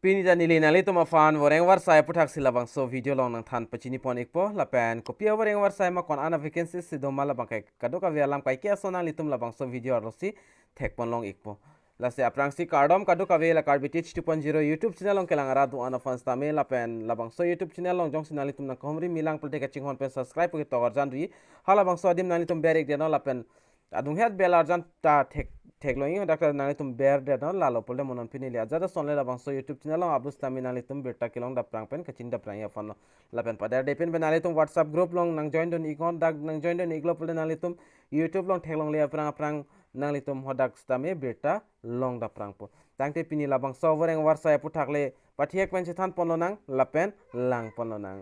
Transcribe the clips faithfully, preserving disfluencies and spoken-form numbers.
Pini ta neli nanglitum aphan voreng varsai aputhaksi labangso video along nangthan pachini pon ikpo, lapen kopi avoreng varsai ma, ko-an a-vacancy si doma, labang ke kadokave alam kaike ason nanglitum labangso video arlosi thek pon long ikpo. Lasi aphrangsi kardom kadokave, la Karbi Teach two point zero YouTube channel along kelang arat do-an aphan sitame, lapen labangso YouTube channel along jongsi nanglitum nangkehumri milang pulote kachinghon pen subscribe pu ketok arjan ri. Halabangso adim nanglitum ber ikdetnon, lapen adunghet bell arjan ta thek, theklong-i, hadak ta nanglitum berdetnon, lalo pulote mo non pini neli ajat ason le labangso YouTube channel along upload sitame nanglitum birta kelong daprang pen kachin daprang-i aphanlo. Lapen paderde pin pen nanglitum WhatsApp group along nang join dun iknon, dak nang join dun iklo pulote nanglitum YouTube along theklongle aphrang aphrang nanglitum hadak sitame birta long daprangpo. Tangte pini labangso voreng varsai aputhak le pathek pen chethan ponlonang lapen lang ponlonang.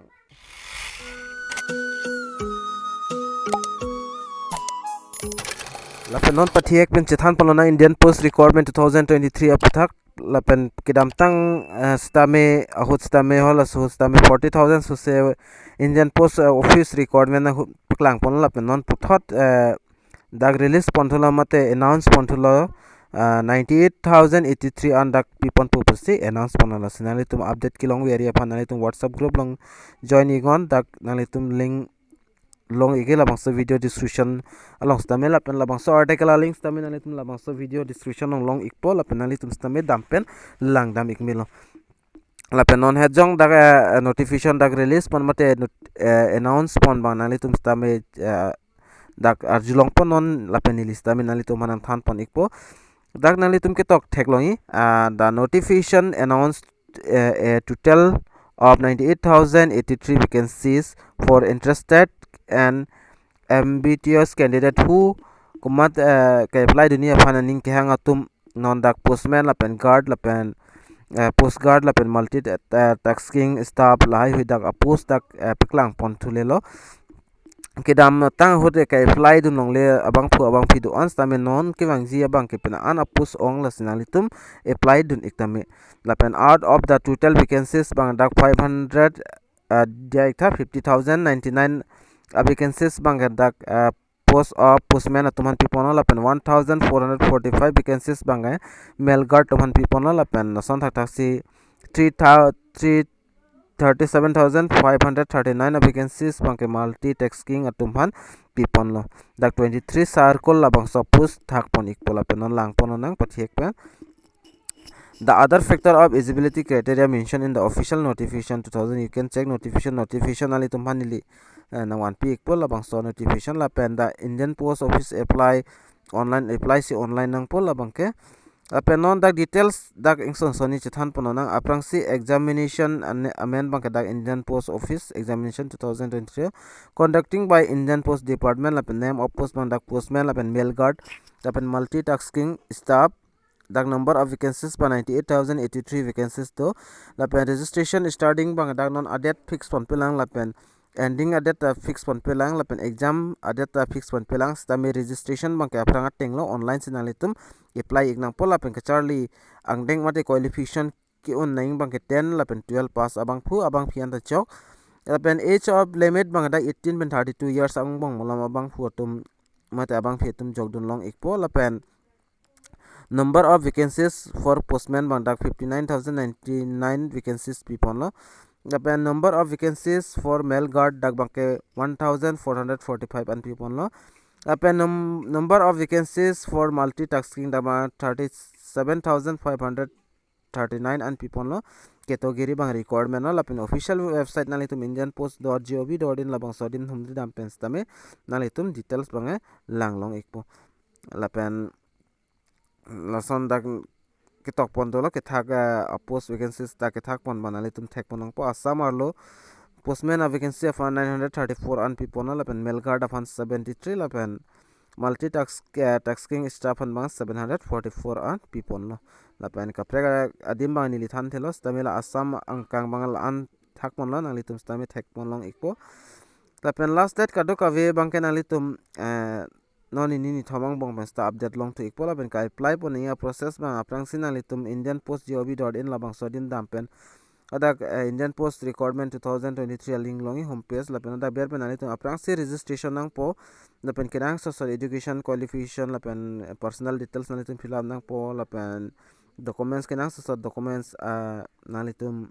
Lapen non pathek pen chethan ponlonang Indian Post Recruitment two thousand twenty-three aputhak, lapen kedamtang, eh, sitame, ahut sitame, hol ahut sitame forty thousand sose Indian Post, eh, Office Recruitment ahut paklang pon, lapen non puthot, eh, dak release ponthulo mate announce ponthulo, ah, ninety-eight thousand eighty-three an dak pi ponpo pusi announce ponlo. Lasi nanglitum update kelongve ri aphan nanglitum WhatsApp group along join iknon, dak nanglitum link long ikji labangso video description along sitame, lapen labangso article a-link sitame nanglitum labangso video description along long ikpo, lapen nanglitum sitame dam pen lang dam ik melo. Lapen non het jong dak, eh, notification dak release pon mate not-, eh, announce pon abang nanglitum sitame, eh, dak arjulong pon non, lapen neli sitame nanglitum aphan nangthan pon ikpo. Dak nanglitum ketok theklong-i, ah, the notification announced, eh, a total of ninety-eight thousand eighty-three vacancies for interested and ambitious candidate who komat, eh, ke-apply dunji aphan aning kehang atum, non dak postman lapen guard lapen, eh, post guard lapen multi, eh, tasking staff lahaihui dak a-post dak, eh, paklang ponthulelo. Kedamtang ahut ke-apply dun longle abangphu abangphi do-an sitame non kevangji abang ke pina an a-post ong, lasi nanglitum apply dun ik tame. Lapen out of the total vacancies abang dak five hundred, eh, diya ik tha, fifty thousand ninety-nine a-vacancies abang ke dak, eh, post of postman atum aphan pi ponlo, lapen one thousand four hundred forty-five vacancies abang ke male guard atum aphan pi ponlo, lapen lason thakthaksi three thou-, three, thirty-seven thousand five hundred thirty-nine a-vacancies abang ke multi tasking atum aphan pi ponlo. Dak twenty-three circle labangso post thak pon ikpo, lapen non lang ponlonang pathek pen. The other factor of eligibility criteria mentioned in the official notification two thousand, you can check notification, notification nanglitum aphan neli, eh, nangvanpi ikpo labangso notification, lapen the Indian Post Office apply online, apply si online nangpo labang ke. Lapen non dak details dak ingson sonni chethan ponlonang, aphrangsi examination an-, amen abang ke dak Indian Post Office examination two thousand twenty-three conducting by Indian Post Department, lapen name of post abang dak postman lapen male guard, lapen multitasking staff, dak number of vacancies abang ninety-eight thousand eighty-three vacancies do. Lapen registration starting abang dak non a-date fix ponpelang, lapen ending a-date ta fix ponpelang, lapen exam a-date ta fix ponpelang. Sitame registration abang ke aphrang atenglo, online si nanglitum apply ik nangpo, lapen kacharli angdeng mate qualification ke-un nangji abang ke ten lapen twelve pass abangphu abangphi anta chok. Lapen age of limit abang dak eighteen pen thirty-two years angbong malom abangphu atum mate abangphi atum jokdun long ikpo. Lapen number of vacancies for postman abang dak fifty-nine thousand ninety-nine vacancies pi ponlo. Lapen number of vacancies for male guard dak abang ke one thousand four hundred forty-five an pi ponlo. Lapen num-, number of vacancies for multitasking dak abang thirty-seven thousand five hundred thirty-nine an pi ponlo. Category abang requirement lo, lapen official website nanglitum indian post dot gov dot in labangso adim humri dam pen sitame nanglitum details abang ke lang long ikpo. Lapen lason dak ketok pon dolo, kethak, eh, post vacancies dak kethak pon abang nanglitum thek pon nangpo. Assam arlo postman a-vacancy aphan nine hundred thirty-four an pi ponlo, lapen male guard aphan seventy-three, lapen multitask, eh, tasking staff aphan abang seven hundred forty-four an pi ponlo. Lapen kaprek adim abang neli than thelo, sitame la Assam angkang abang la-an thak ponlo, nanglitum sitame thek pon long ikpo. Lapen last date kadokave abang ke nanglitum, eh, non nini nithom angbong pen sita update longthu ikpo. Lapen ka-apply pon nangji a-process abang aphrangsi nanglitum indian post dot gov dot in labangso adim dam pen hadak, eh, Indian Post Recruitment two thousand twenty-three a-link longji homepage, lapen hadak ber pen nanglitum aphrangsi registration nangpo, lapen kenangsot asor education qualification, lapen, eh, personal details nanglitum fill up nangpo, lapen documents kenangsot documents ah, nanglitum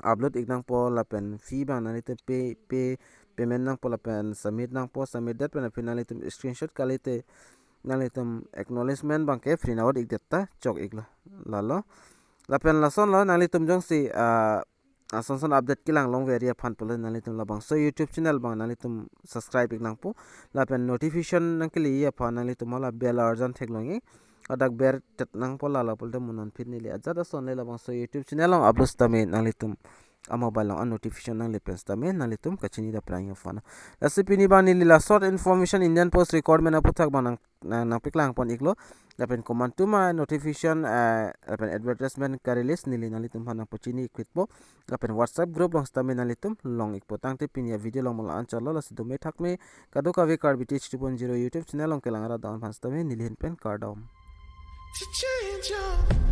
upload ik nangpo lapen fee abang nanglitum pay pay payment nangpo lapen submit nangpo, submit det pen aphi nanglitum screenshot kalite nanglitum acknowledgement abangke print out ik det ta chok iklo. Lalo lapen lasonlo nanglitum jongsi ah, ason son update kelang longver aphan pulo nanglitum labangso YouTube channel abang nanglitum subscribe ik nangpo lapen notification nangkele aphan nanglitum hala bell arjan theklong ik, ladak ber tet nangpo, lalo pulote mo non phin neli ajat ason le labangso YouTube channel along upload sitame nanglitum amobile along a notification nangle pen sitame nanglitum kachini dapprang aphan. Lasi pini abang neli la short information Indian Post recruitment aphuthak abang nang nang nangpaklang pon iklo. Lapen komantu ma notification eh, lapen advertisement ka-release neli nanglitum aphan nangpachini ik pitpo. Lapen WhatsApp group along sitame nanglitum long ikpo. Tangte pini avideo along mo la-an chotlo, lasi dome thakme kadokave Karbi Teach two point zero YouTube channel along kelang arat doan aphan sitame neli ahin pen kardom. To change your